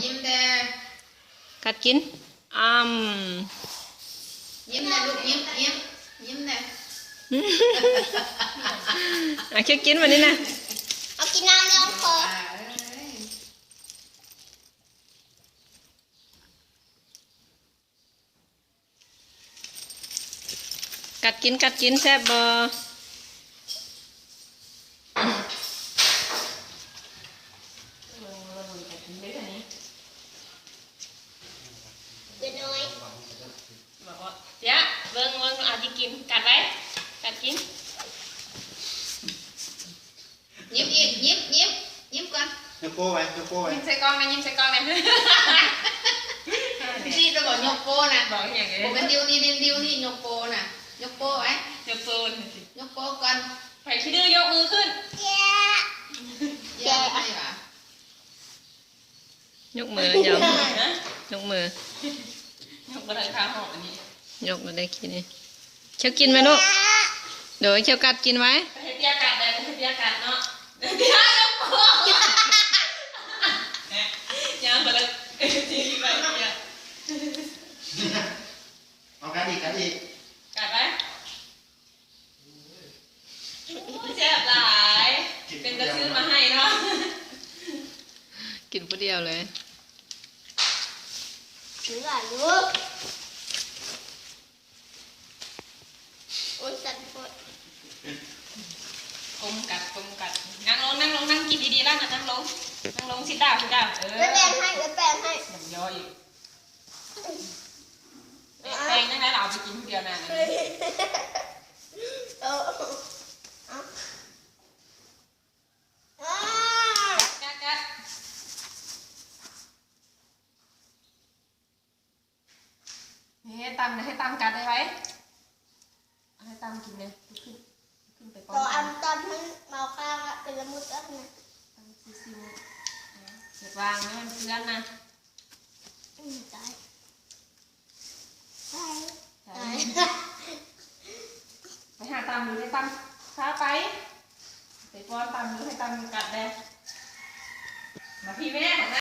ຍິ້ມແດ່ ກັດກິນ ອຳ ຍິ້ມແດ່ລູກ ຍິ້ມ ຍິ້ມ ຍິ້ມແດ່ ອາ ເຄີຍກິນບາດນີ້ນະ ເອົາກິນນ້ຳລອງຄໍ. ກັດກິນ ກັດກິນ ແຊບບໍ່? ເດັກນ້ອຍ ບອກວ່າ ເຈ້ຍ ເບິ່ງ ເບິ່ງ ອາ ກິນ ກັດໄວ້ ກັດກິນ. ຍິ້ມອີກ ຍິ້ມ ຍິ້ມ ຍິ້ມກ່ອນ ຍົກໂປ້ໄວ້ ຍົກໂປ້ໄວ້ ຍິ້ມໃສ່ກ້ອງນະ ຍິ້ມໃສ່ກ້ອງນະ ຊີ້ຕະບອກຍົກໂປ້ນະ ບອກອີ່ຫຍັງເອີຍ ບໍ່ແມ່ນດິ້ວນີ້ ດິ້ວນີ້ ຍົກໂປ້ນະ ຍົກໂປ້ໄວ້ ຍົກໂປ້ ຍົກໂປ້ກ່ອນ ໃຜຂີ້ດື້ຍົກມືຂຶ້ນ ແຈະ ແຈະໃຫ້ຫວາ. ຍົກມື ຍົກມື ຍົກບໍ່ໄດ້ຄ່າຫ້ອງອັນນີ້ ຍົກບໍ່ໄດ້ກິນນີ້ ເຈົ້າກິນໄວ້ລູກ ໂດຍ ເຈົ້າກັດກິນໄວ້ ເຮັດເດຍກັດໄດ້ ເຮັດເດຍກັດເນາະ ເດຍຍົກໂປ້ ຍາມບໍ່ໄດ້ ເດຍ ເອົາກັດອີກ ກັດອີກ ກັດໄວ້. ແຊບຫຼາຍ ເປັນຕາຊື້ມາໃຫ້ເນາະ ກິນຜູ້ດຽວເລີຍ ກິນຫຼາຍຢູ່ ໂອ້ຍ ສັ່ນໂພດ ກົ້ມກັດ ກົ້ມກັດ ນັ່ງລົງ ນັ່ງລົງ ນັ່ງກິນດີໆ ລະ ນັ່ງລົງ ນັ່ງລົງ ຊິດດາວ ຊິດດາວ ເອີ ແປງໃຫ້ ເອີ ແປງໃຫ້ ຍັງຍໍອີກ. ແປງ ແປງຈັ່ງໃດລະ ເອົາໄປກິນຜູ້ດຽວນາງ ເອີ ເອົາ ກັດ ກັດ ກັດ ເຮັດຕຳ ເຮັດຕຳ ກັດໄວໆ. ໃຫ້ຕຳກິນແດ່ ລຸກຂຶ້ນ ລຸກຂຶ້ນໄປປ້ອນຕຳ ຕຳໃຫ້ເມົາຂ້າງ ເປັນລະມຸດອັນນະ ຕຳຊິຊິ ເກັບວາງໃຫ້ມັນເປື້ອນນະ ອືມ ຕາຍ ຕາຍ ຕາຍ ຕາຍ ໄປຫາຕຳຢູ່ໃນຕຳ ພາໄປ ໄປປ້ອນຕຳຢູ່ໃຫ້ຕຳກັດແດ່ ມາພີ້ແມ່ ບັກນ